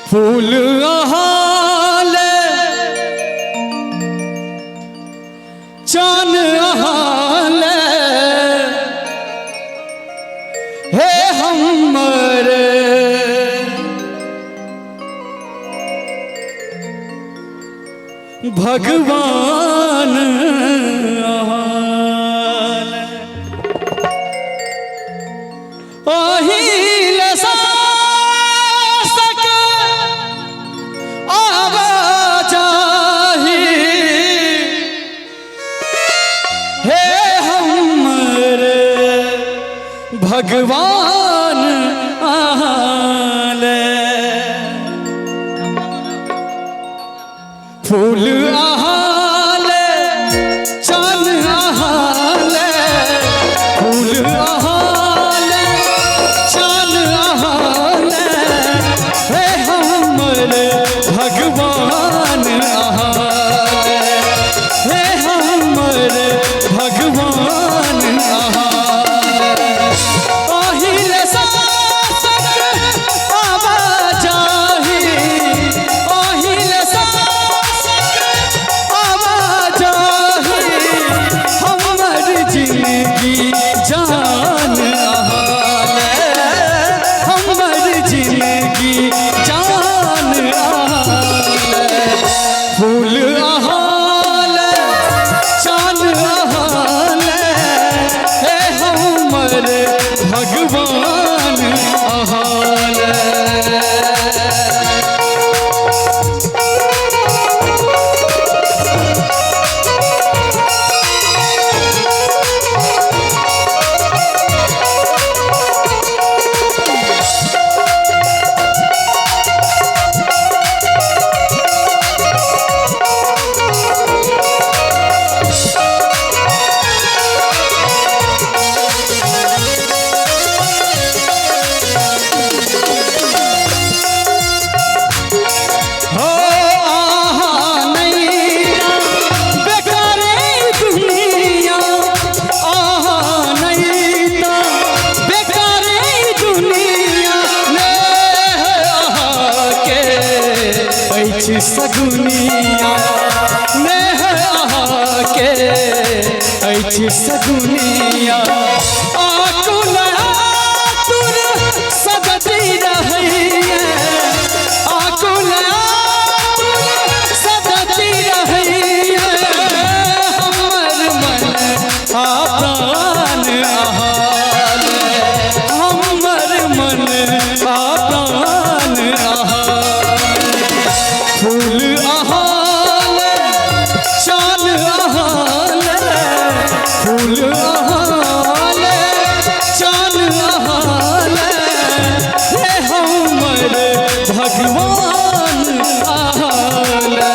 फूल अहाले चान अहाले हे हमर भगवान अहाले ओहि ले सासक आवाजाही हे हमर भगवान आले फूल आहाले चान आहाले फूल आहाले चान आहाले हे हमर भगवान आहाले हे हमर भगवान आहाले ओहिले सासक आवाजाही ओहिले सासक आवाजाही हमर जिंदगी जान आहाले हमर जिंदगी जान आहाले फूल आहाले चान आहाले हे हमर भगवान आहाले। हो आहा नैया बेकारे दुनिया आहा नैया बेकारे दुनिया ने आहा के अछि सगुनिया ने आहा के अछि सगुनिया आकुल आतुर सदति रहैया आकुल आतुर सदति रहैया हमर मन आ प्राण आहाले हमर मन आ प्राण आहाले फूल आहाले चान आहाले फूल आहाले चान आहाले हे हमर भगवान आहाले।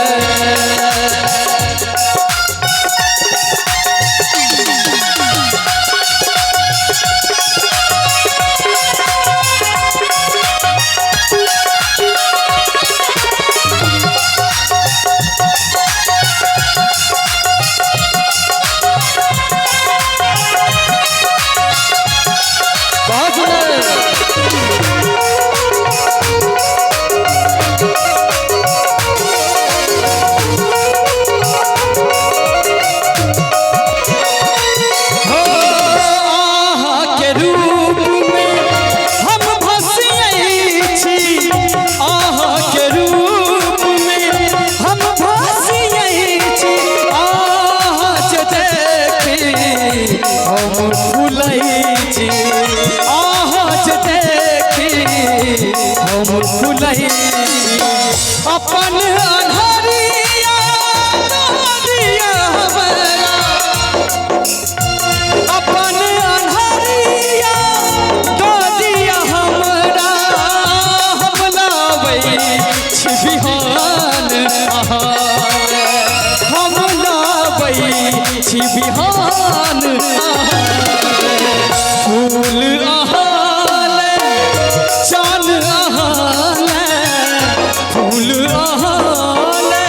बहुत सुंदर। हो आहा के रूप में हम भसियै छी आहा के रूप में हम भसियै छी आहा जे देखी हम फुलै छी आहा जे देखी हम फुलै छी अपन अन्हरिया तोहरिया हमरा अपन अन्हरिया दऽ दिया हमरा हम लाबै छी बिहान आहारे हम लाबै छी बिहान आहारे फूल आहाले चान आहाले फूल आहाले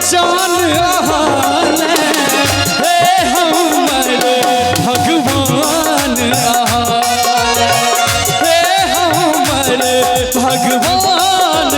चान आहाले हे हमर भगवान आहाले हे हमर भगवान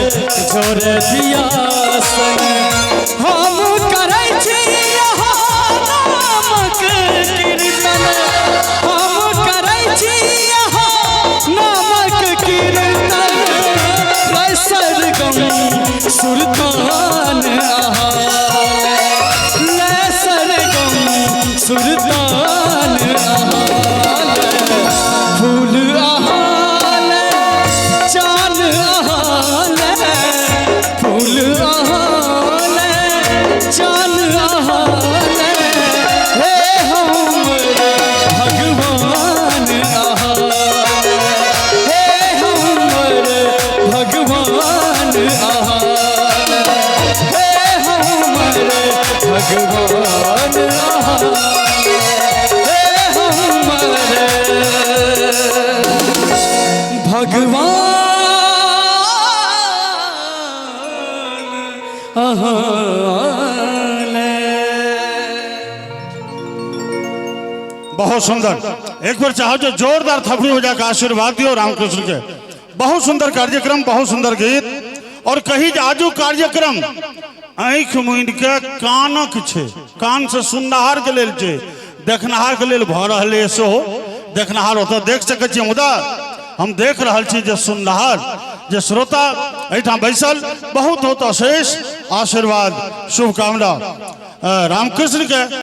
जोर दिया सन। हम करै छी अहाँ नामक कीर्तन, हम करै छी अहाँ नामक कीर्तन। लय सरगम सुरतान अहाँ, लय सरगम सुरतान अहाँ। फूल अहाँ ले, चान अहाँ ले, फूल अहाँ ले, चान अहाँ ले, हे हमर भगवान अहाँ, हे हमर भगवान अहाँ, हे हमर भगवान अहाँ, हे हमर भगवान अहाँ। बहुत सुंदर। एक बार चाहो जो जोरदार थपड़ी हो जाकर आशीर्वाद दियो रामकृष्ण के। बहुत सुंदर कार्यक्रम, बहुत सुंदर गीत। और कही जे आजू कार्यक्रम आँखि मुनि के कानक छे, कान से सुननाहार के लेल छे, देखनाहार के लेल भऽ रहल है सेहो। देखनाहार ओतऽ देख सकै छी, मुदा हम देख रहल छी जे सुननाहार जे श्रोता एहिठाम बैसल, बहुत बहुत अशेष आशीर्वाद शुभकामना रामकृष्ण के।